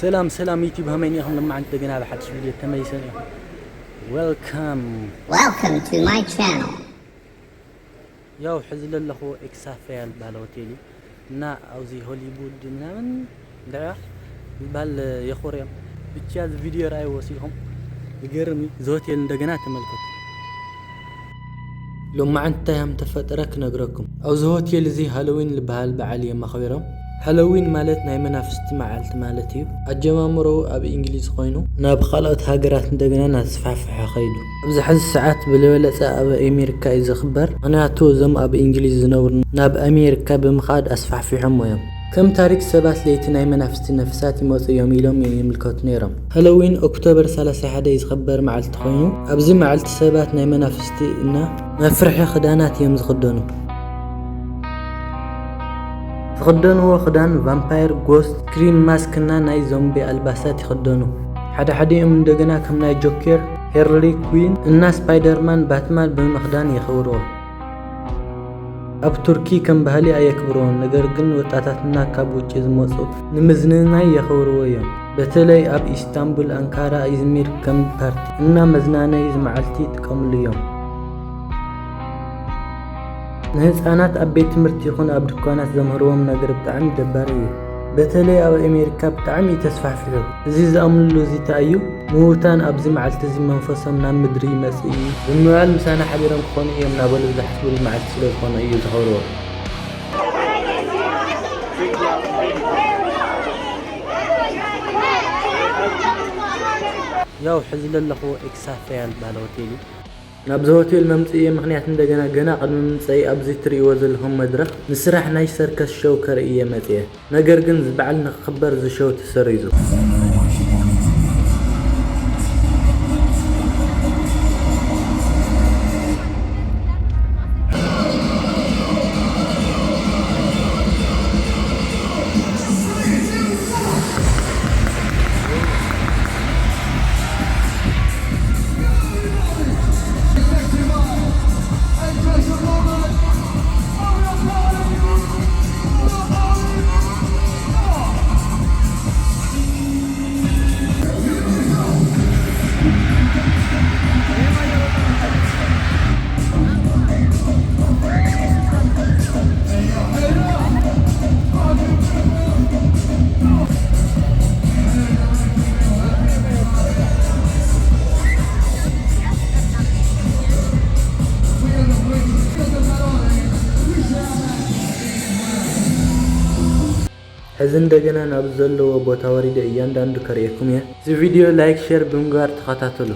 ሰላም ሰላም ዩቲዩብ፣ ከመይ ኢኹም? ለማዓንቲ እንደገና ብሓድሽ ቪድዮ ተመሊሰ። Welcome. Welcome to my channel. ያው ሕዚ ለለኹ ኤክሳፌል ባለ ሆቴል እዩ እና ኣብዚ ሆሊውድ ምናምን እንድዕያ ዝበሃል የኾርዮም። ብቻ እዚ ቪድዮ ረኣይዎ ወሲኹም ይገርም እዩ። እዚ ሆቴል እንደገና ተመልከቱ። ሎማዓንቲ እንታይ ከም ተፈጠረ ክነግረኩም። ኣብዚ ሆቴል እዚ ሃሎዊን ዝበሃል በዓል እዮም ኣኽቢሮም። ሃሎዊን ማለት ናይ መናፍስቲ መዓልቲ ማለት እዩ። ኣጀማምሮኡ ኣብ እንግሊዝ ኮይኑ ናብ ካልኦት ሃገራት እንደገና እናተስፋሕፈሐ ከይዱ። ኣብዚ ሕዚ ሰዓት ብዝበለፀ ኣብ ኣሜሪካ እዩ ዝኽበር። ምኽንያቱ እዞም ኣብ እንግሊዝ ዝነብሩ ናብ ኣሜሪካ ብምኻድ ኣስፋሕፊሖሞ እዮም። ከም ታሪክ ሰባት ለይቲ ናይ መናፍስቲ ነፍሳት ይመፁ እዮም ኢሎም እዮም ይምልከቱ ነይሮም። ሃሎዊን ኦክቶበር ሰላሳ ሓደ እዩ ዝኽበር መዓልቲ ኮይኑ ኣብዚ መዓልቲ ሰባት ናይ መናፍስቲ እና መፍርሒ ክዳናት እዮም ዝኽደኑ። ዝኽደንዎ ክዳን ቫምፓየር፣ ጎስት፣ ስክሪም ማስክ እና ናይ ዞምቢ ኣልባሳት ይኽደኑ። ሓደ ሓዲኦም እንደገና ከም ናይ ጆኬር፣ ሄርሊ ኩዊን እና ስፓይደርማን ባትማን ብምኽዳን የኽብርዎ። ኣብ ቱርኪ ከም ባህሊ ኣየክብርዎን፣ ነገር ግን ወጣታትና ካብ ውጪ ዝመጹ ንምዝንናይ የኽብርዎ እዮም። በተለይ ኣብ ኢስታንቡል፣ ኣንካራ፣ ኢዝሚር ከም ፓርቲ እና መዝናነይ እዚ መዓልቲ ይጥቀምሉ እዮም። ንህፃናት ኣብ ቤት ትምህርቲ ይኹን ኣብ ድኳናት ዘምህርዎም ነገር ብጣዕሚ ደባሪ እዩ። በተለይ ኣብ ኣሜሪካ ብጣዕሚ እዩ ተስፋሕፊሑ። እዚ ዝኣምንሉ እዚ እንታይ እዩ? ምዉታን ኣብዚ መዓልቲ እዚ መንፈሶም ናብ ምድሪ ይመጽእ እዩ ብምባል ምሳና ሓቢሮም ክኾኑ እዮም እናበሉ ዝሓስብሉ መዓልቲ ስለ ዝኾነ እዩ ዘኽብርዎ። ያው ሕዚ ለለኹዎ ኤክሳፌል ባለ ሆቴል እዩ። ናብዚ ሆቴል መምፅእየ ምኽንያት እንደገና ገና ቅድሚ ምምፀይ ኣብዚ ትርእይዎ ዘለኹም መድረኽ ንስራሕ ናይ ሰርከስ ሸው ከርኢ እየ መፅየ። ነገር ግን እዚ በዓል ንክኽበር እዚ ሸው ተሰሪዙ። ሕዚ እንደገና ናብ ዘለዎ ቦታ ወሪደ እያንዳንዱ ከርእየኩም እየ። እዚ ቪድዮ ላይክ፣ ሼር ብምግባር ተኸታተሉ።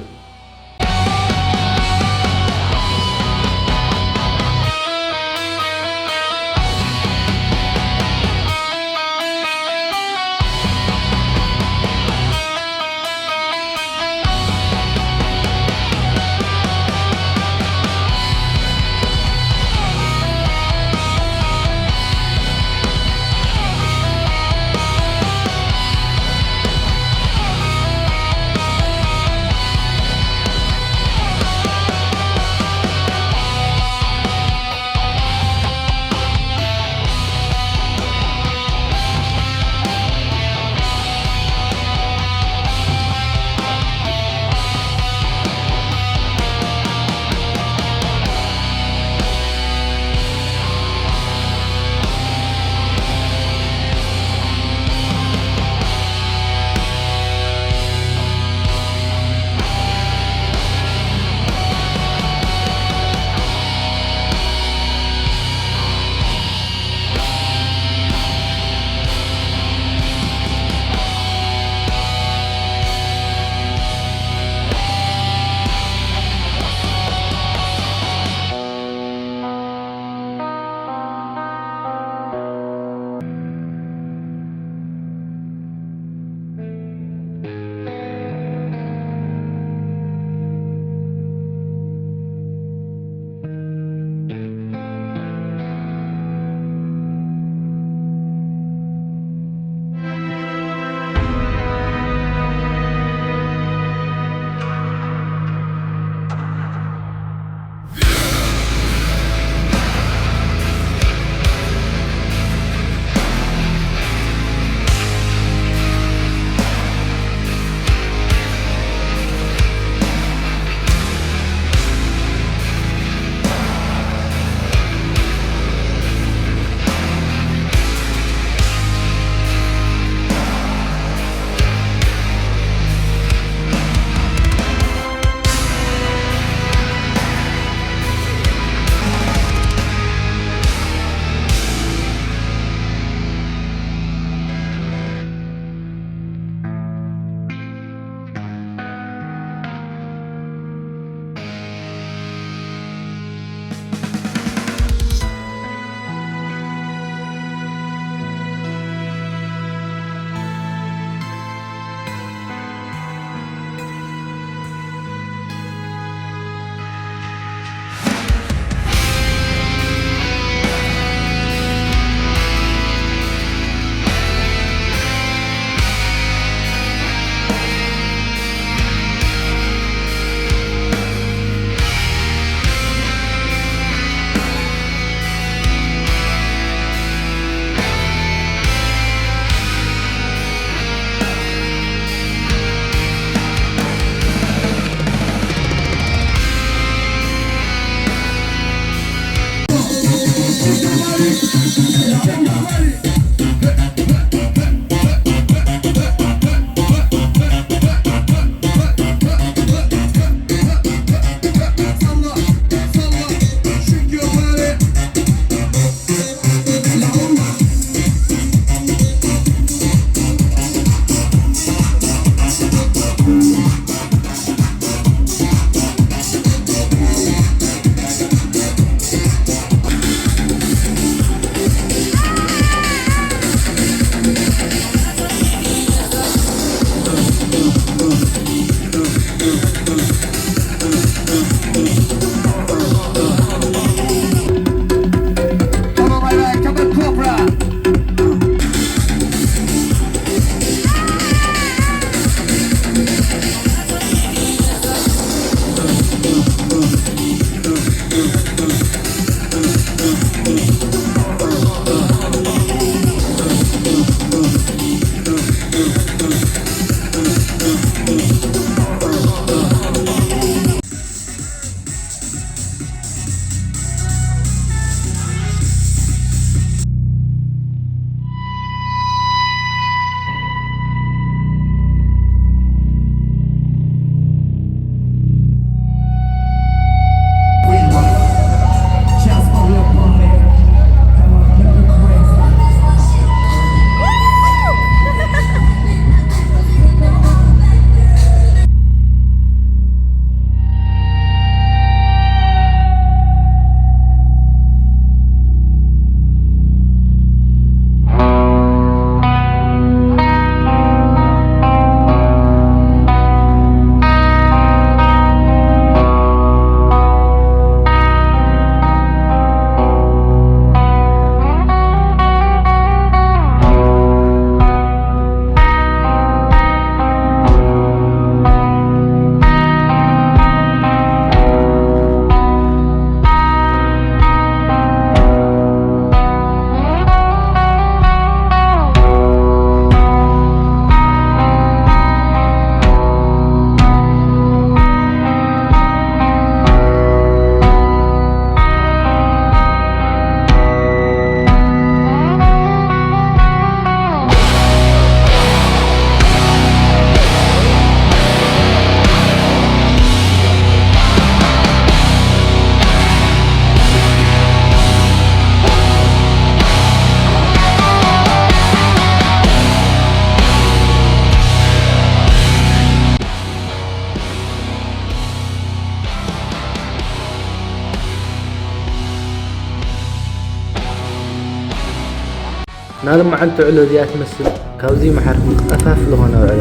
ናሎም መዓልቲ ውዕሎ እዚኣ ትመስል። ካብዚ መሓርኩም ቀፋፍ ዝኾነ ውዕሎ።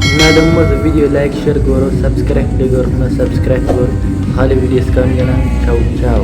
እና ደሞ እዚ ቪድዮ ላይክ፣ ሸር ግበሮ፣ ሳብስክራይብ ደገርኩመ ሳብስክራይብ ግበሩ። ካልእ ቪድዮ እስካብ ንገና ቻው ቻው።